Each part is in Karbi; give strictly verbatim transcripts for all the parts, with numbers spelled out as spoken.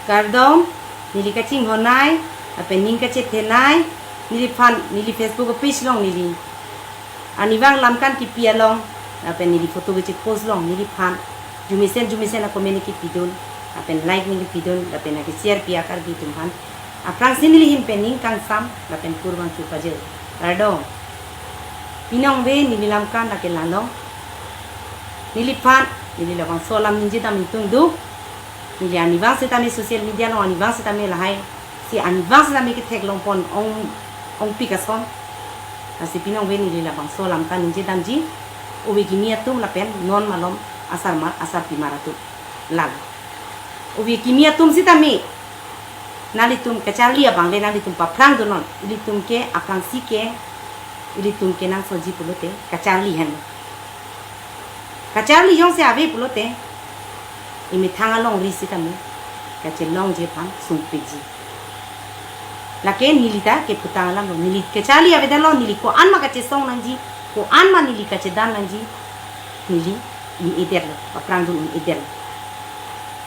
Kardom, neli kachinghonnei, lapen ning kachethenei, neliphan, neli Facebook page along neli arnivang lamkan kipi along, lapen neli photo keche post along, neliphan arjumesen arjumesen a-comment kipidun, lapen like neli pidun, lapen ake share pi a-Karbi atum aphan. Aphrangsi neli ahin pen ning kangsam, lapen kurvangthu pajir. Kardom. Pini ong ave neli lamkan lake la-an. Neliphan, neli labangso alam ningjedam ingtung do. Neli arnivang setame social media along arnivang setame lahai. Si arnivang setame ketheklongpon ong, ongpik ason. Lasi pini ong ave neli labangso alam kaningjedamji. Ove kimi atum lapen non malom asarmar asarpimar atum. Lalo. Ove kimi atum setame nanglitum kacharli abang le nanglitum paphrangdunnon. Ilitum ke aphrangsi ke, ilitum kenangsotji pulote kacharli henlo. Kacharli jongsi ave pulote, emethang alongri setame kachelongji aphan sungpikji. Lake neli ta kepu tang alamlo, neli kacharli avedetlo, neli ko-an ma kachesong nangji, ko-an ma neli kachedam nangji, neli un-edetlo, paphrangdun un-edetlo.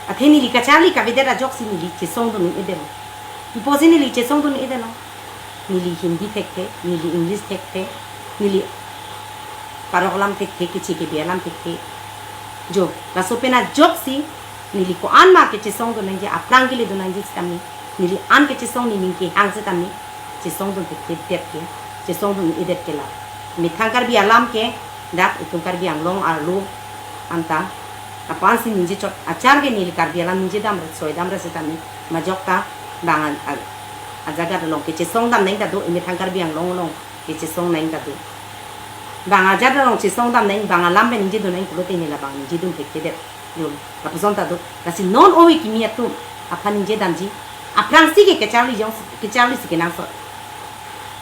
Athe neli kacharli kavedet ajoksi neli chesongdun un-edetlo. Pi apotsi neli chesongdun un-edetlo? Neli Hindi thekthe, neli English thekthe, neli parok alam thekthe, keche kebe alam thekthe. Jo, laso pen ajoksi neli ko-an ma kechesongdun nangji, aphrang keledun nangji setame, neli an kechesong nening kehang setame chesongdun thekthedet ke, chesongdun un-edet ke la. Methang Karbi alam ke, dak itum Karbi Anglong arlo anta, aphansi ningjechot, achar ke neli Karbi alam ningjedamret, soidamret setame, majok ta bang a, a, ajaga along kechesongdam nangji ta do, emethang Karbi Anglong along kechesong nangji ta do. Bang ajat along chesongdam nangji, bang alam pen ningjedun nangji pulote neli labang ningjedun thekthedet. Yo, lapuson ta do. Lasi non ove kimi atum aphan ningjedamji. Aphrangsi ke kacharli jong, kacharlisi kenangsot.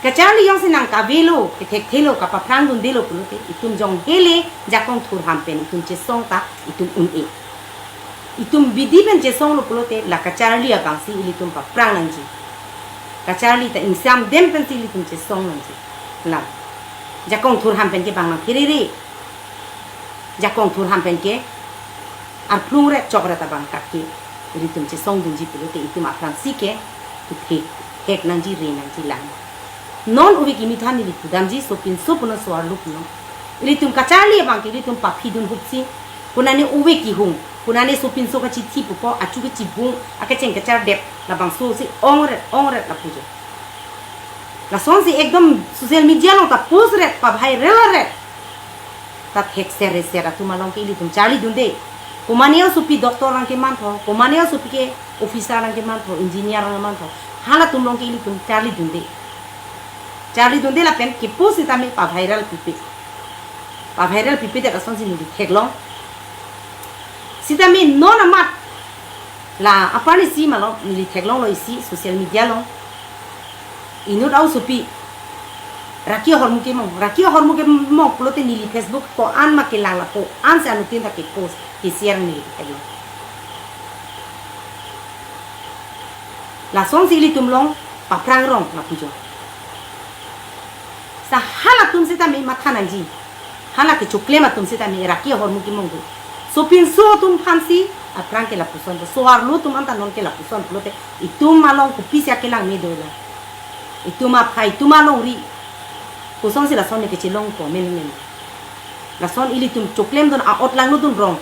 Kacharli jongsi nangkavelo, kethekthelo, kapaphrangdundelo pulote, itum jong hele jakong thurham pen itum chesong ta itum un-e. Itum bidi pen chesonglo pulote, la kacharli abangsi ilitum paphrang nangji. Kacharli ta ingsamdem pensi ilitum chesong nangji. La jakong thurham pen ke bang nangpherere. Jakong thurham pen ke arphlungret chokret abang kake ilitum chesongdunji pulote itum aphrangsi ke kethek, thek nangji, re nangji lang. Non ove kimi aphan neli pudamji, sopinso punon, so-arlo punon. Ilitum kacharli abang ke ilitum paphidun hupsi, konane ove kehung, konane sopinso kachithi pupo, achu kachibung, akecheng kachardep, labangso si ongret, ongret lapujo. Lasonsi ekdom social media along ta post ret, pa-viral ret. Ta thek ser re ser atum along ke ilitum charlidunde. Komane osopi doctor nangkemantho, komane osopi ke officer nangkemantho, engineer nangkemantho. Halatum along ke ilitum charlidunde. Charlidunde lapen kepost setame pa-viral pipe. Pa-viral pipedet asonsi neli theklong. Setame non amat la aparni si malom neli theklonglo isi social media along. Inut a-osopi Raki ahormu kemong, Raki ahormu kemong pulote neli Facebook ko-an ma kelang lapu, ansi anuttin ta kepost, ke-share neli theklong. Lasonsi ilitum along paphrang rong lapujo. Sa halatum setame matha nangji. Hala kechoklem atum setame Raki ahormu kemong do. Sopinso atum aphansi aphrang ke lapuson do. So-arlo atum anta non ke lapuson pulote itum along kopisi akelang me dolang. Itum aphai, itum alongri. Kosonsi lason ne kechelongpo, men men. Lason ilitum choklemdun, a-ot langnodun rong.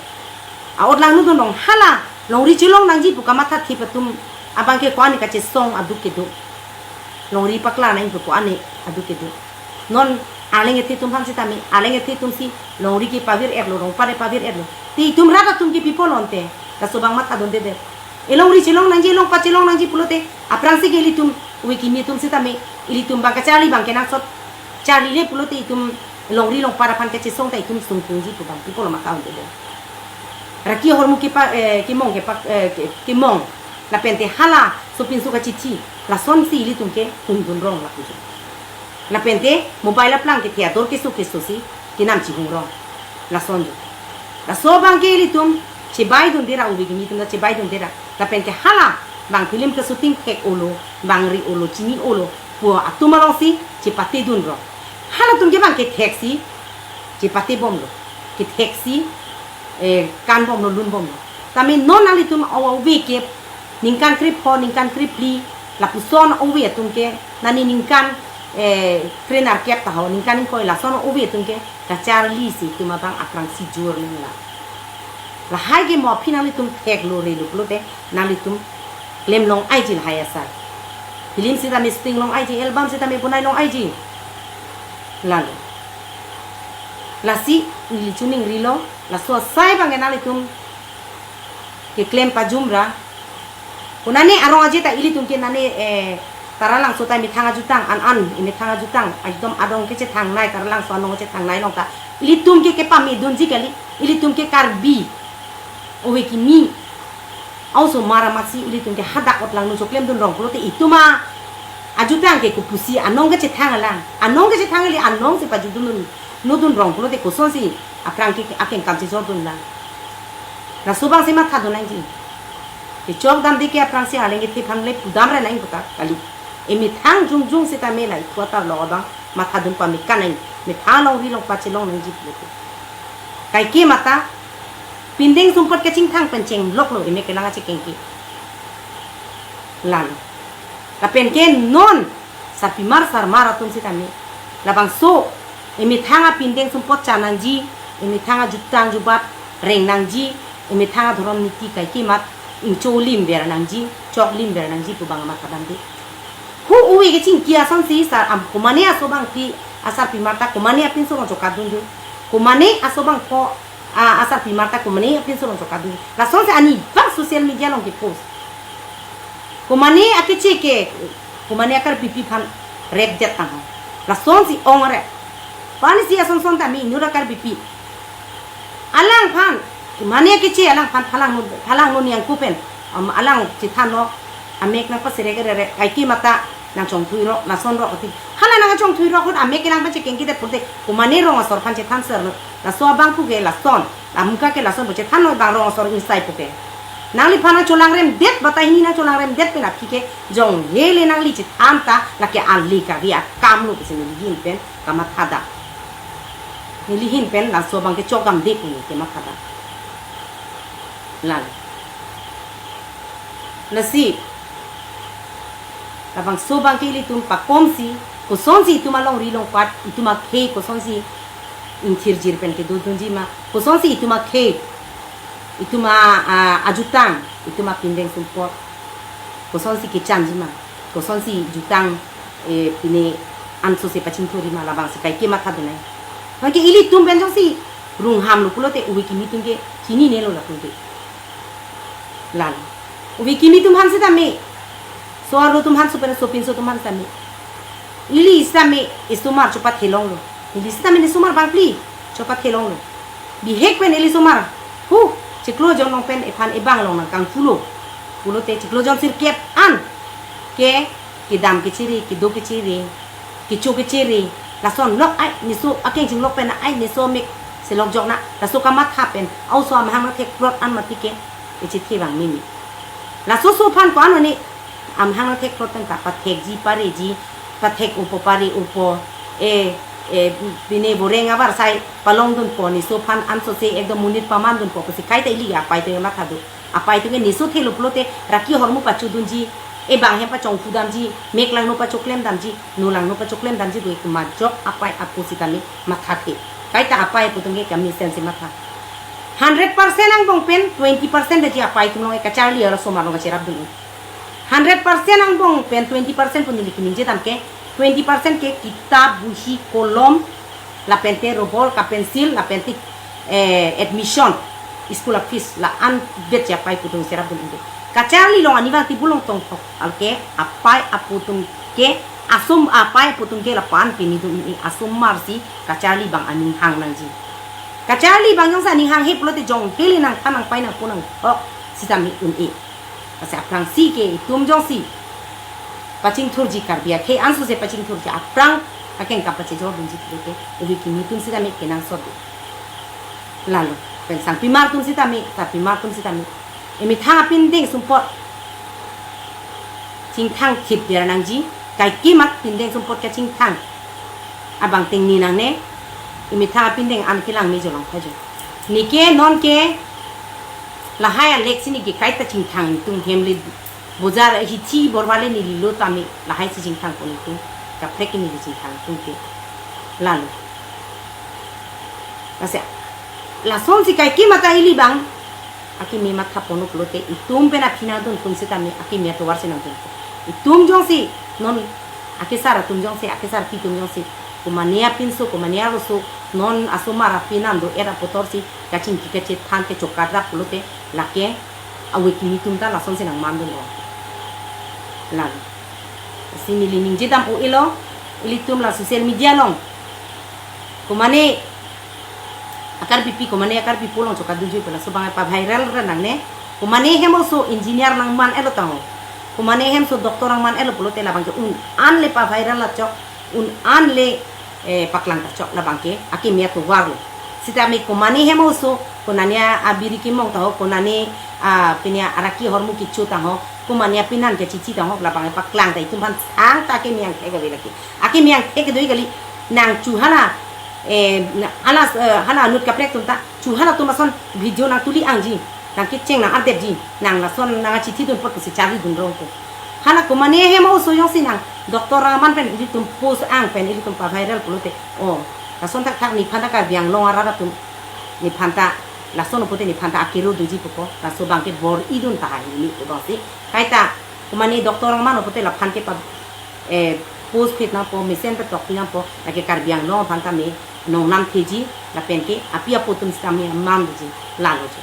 A-ot langnodun rong, hala longri chelong nangji pu kamathathip atum abang ke ko-an ne kachesong aduk kedo. Longri paklang nangji pu ko-an ne aduk kedo. Non Arleng kethe atum aphan setame, Arleng kethe atumsi longri kepavirerlo, rongpar pavirerlo. Te itum rat atum ke pi pulo ante, laso abang mathadundedet. Elongri chelong nangji, elongpat chelong nangji pulote, aphrangsi ke ilitum, ove kimi atum setame, ilitum abang kacharli abang kenangsot. Charlile pulote itum longri longpar aphan kachesong ta itum sungpungji pu abang pi pulo mathadundedet. Raki ahormu kepa, eh, kemong kepa, eh, ke, kemong. Lapente hala sopinso kachithi, lasonsi ilitum ke hungdun rong lapujo. Lapente mobile aplang kethe ador keso kesosi kenam chihung rong. Lason do. Laso abang ke ilitum chebaidunde ra, ove kimi atum ta chebaidunde ra. Lapen ke hala bang film ke-shooting thek-olo, bang ri-olo, chini-olo pu atum alongsi chepatedun rong. Halatum ke abang ketheksi chepatebomlo. Ketheksi, eh, kanbomlo, lunbomlo. Tame non nanglitum awa ove ke Ningkan krepho, ningkan krephli, lapuson ove atum ke, nani ningkan, eh, krenerkep ta ho, ningkan ingkoi lason ove atum ke, kacharli si itum abang aphrangsi jor nanglang. Lahai ke mo aphi nanglitum theklo relo pulote, nanglitum klem long aiji lahai asai. Film sitame shooting long aiji, album sitame bonai long aiji. Lalo. Lasi neli chiningrilo, laso asai abang ke nanglitum keklem pajumra. Konane arong aje ta ilitum ke nane, eh, Taralangso ta emethang ajutang, an an emethang ajutang, ekdom adong kechethangnei, Taralangso anong kechethangnei along ta ilitum ke kepamedunji kali, ilitum ke Karbi ove kimi a-osomar amatsi ilitum ke hadak otlangno choklemdun rong pulote itum ajutang ke kopusi anong kechethang alang, anong kechethang kali, anong si pajutdun, nodun rong pulote kosonsi aphrang ke akeng kam chejordun lang. Laso abang si mathadun nangji. Kechokdamde ke aphrangsi arleng kethe aphan le pudamra nang puta kali. Emethang jongjong sitame la ithu atarlo abang mathadun pame kanang. Methang longri longpat chelong nangji pulote. Kaike mata pindeng sumpot kachingthang pen chengloklo emek kelang achekeng ke. Lalo. Lapen ke non sarpimar sarmar atum sitame, labangso emethang apindeng sumpot cha nangji, emethang ajutang jubat reng nangji, emethang adhorom niti kaike mat ingcho lim ver nangji, chok lim ver nangji pu abang mathadamde. Hu ove kechingki asonsi sar am komane aso abang ti asarpimar ta komane apinso along chokatdunde, komane aso abangpho, a, asarpimar ta komane apinso along chokatdunde. Lasonsi ani bak social media along kepost. Komane akeche ke, komane a-Karbipi aphan repdet tang ho. Lasonsi ong arep. Pani si asonson tame inut a-Karbipi. Alangphan, komane akeche alangphan thalangno, thalangno niang kupen. Am, alang chethanlo, amek nangpaserek rere, kaike mata nangchongthuirok, lasonrok ati. Hala nangchongthuirok ahut amek kelang pachekeng kidet pulote, komane rong asor aphan chethan serlo. Laso abang pu ke lason. Lamuka ke lason pu chethanlo abang rong asor insai pu ke. Nangliphan nangcholangremdet, batai hini nangcholangremdet pen aphi ke jonghele nangli chethan ta lake ali kave akamlo pusi neli ahin pen kamathadam. Neli ahin pen laso abang ke chokdamde pu neli kemathadam. Lalo. Lasi labangso abang ke ilitum pakomsi, kosonsi itum alongri longpat, itum akhei kosonsi ingthirjir pen kedodunji ma, kosonsi itum akhei, itum a, a, ajutang, itum apindeng sumpot kosonsi kechanji ma, kosonsi jutang, eh, pine ansose pachingthurji ma, labangsi kaike mathadun nang. Anke ilitum pen jongsi runghamlo pulote ove kimi atum ke chininelo lapu ke. Lalo. Ove kimi atum aphan sitame, so-arlo atum aphan, so pen sopinso atum aphan sitame, ili sitame isomar chopathelonglo. Ili sitame ne isomar bangphli chopathelonglo. Bihek pen ili isomar, hu, chiklo jon along pen ephan ebang along nangkangpulo pulote chiklo jon sirkep an ke kedam kechere, kedo kechere, kecho kechere, lason lok ai, neso akeng chinglok pen ai, neso amek selok jok na, laso kamatha pen a-oso amahang nangthekplot an mati ke echethe abang mimi. Laso oso aphan ko-an one amahang nangthekplot pen ta pathekji pareji, pathek-opo pare-opo, e, e, pine boreng avarsai palongdunpo, neso aphan ansose ekdom monit pamandunpo pusi kaita ili apai atum mathadu. Apai atum ke neso thelo pulote raki ahormu pachudunji, ebang hem pachongphudamji, mek langno pachoklemdamji, no langno pachoklemdamji, doi kuma jok apai apo sitame mathathe. Kaita apai apo atum ke kami sensi matha. Hundred percent angbong pen twenty percent daji apai atum along kacharli arlo osomar along kacherapdun. Hundred percent angbong pen twenty percent pu neli kaningjedam ke, twenty percent ke kitap, buhi, kolom, lapente rubber, ka pencil, lapente, eh, admission, school a-fees, la-an bet si apai apo atum cherapdun un-e. Kacharli along ani vang tibulong tongthok, anke apai apo atum ke, asom apai apo atum ke lapu-an pinidun un-e, asomar si kacharli abang aning hang nangji. Kacharli abang jongsi aning hanghe pulote jonghele nangthan nangpai nangpo nangthok sitame un-e. Lasi aphrangsi ke itum jongsi pachingthurji, Karbi akhei ansose pachingthurji, aphrang akeng kam pachejordunji pulote ove kimi atum sitame kenangsotde. Lalo, pen sangpimar atum sitame, sarpimar atum sitame, emethang apindeng sumpot chingthang thip der nangji, kaike mat pindeng sumpot kachingthang abang tengne nangne, emethang apindeng an kelang mejo lang thajo. Neke nonke lahai alek si neke kaita chingthang, itum hem le Bojar hithi borvale neli lo tame lahai si chingthang pon itum. Kaprek neli chingthang itum ke. Lalo. Lasi, lasonsi kaike mata ili bang akeme matha ponlo pulote itum pen aphi nangdun atum sitame akeme atovar si nangdun. Itum jongsi non akesar atum jongsi, akesarpi atum jongsi, komane apinso, komane arloso, non asomar aphi nangdo-et apotor si kachingki kachethan kechokadrap pulote lake ave kimi atum ta lasonsi nangmandunlo. Lalo. Si neli ningje dam-o-elo, ilitum la social media along komane akarpipi, komane akarpipo along chokadunjui pu laso abang paviral ra nangne. Komane hem oso engineer nangman-etlo tangho, komane hem oso doctor nangman-etlo pulote labang ke un-an le paviral la chok, un-an le, eh, paklang ta chok labang ke akeme atovarlo. Sitame komane hem oso, konane abiri kemong tangho, konane, ah, pini araki ahormu kecho tangho, komane apinan kechichi tangho labang paklang ta itum aphan sang ta akeme angthek ave lake. Akeme angthek kedo kali. Nang chu hala, eh, na-, hala, eh, hala anut kaprek atum ta chu halatum ason video nangtuli angji, nangkecheng nang-ardetji, nang lason nangkachithidun apot pusi charlidun rong ko. Hala komane hem oso jongsi nang doctor nangman pen ilitum post ang pen ilitum paviral pulote, o, lason thakthak nephan ta Karbi Anglong arat atum nephan ta, lason pulote nephan ta akero doji pupo, laso abang ke bor-idun tahai neli pu abangsi. Kaita komane doctor nangman pulote laphan ke pa, eh, post phit nangpo, mesen petok pi nangpo, lake Karbi Anglong aphan tame nongnam theji, lapen ke api apo atum sitame aman doji, lalo je.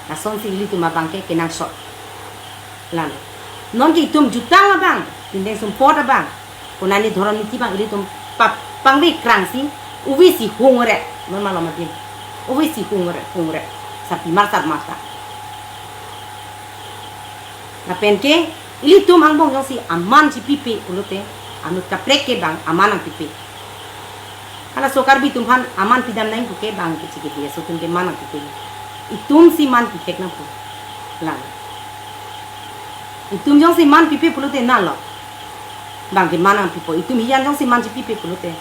Lasonsi ilitum abang ke kenangsot. Lalo. Non ke itum jutang abang, tindeng sumpot abang, konane dhorom niti abang ilitum pap pangve krangsi, ave si hungret, non malom adin. Ave si hungret, hungret. Sarpimar sarmar ta. Lapen ke ilitum angbong jongsi aman chipipe pulote, anut kaprek ke bang aman nangpipe. Halaso Karbi atum aphan aman pidam nangji pu ke bang ke chikidi, laso atum ke man nangpipe. Itum si man pithek nangpo. Lalo. Itum jongsi man pipe pulote nalo. Bang ke man nangpipo. Itum hijan jongsi man chipipe pulote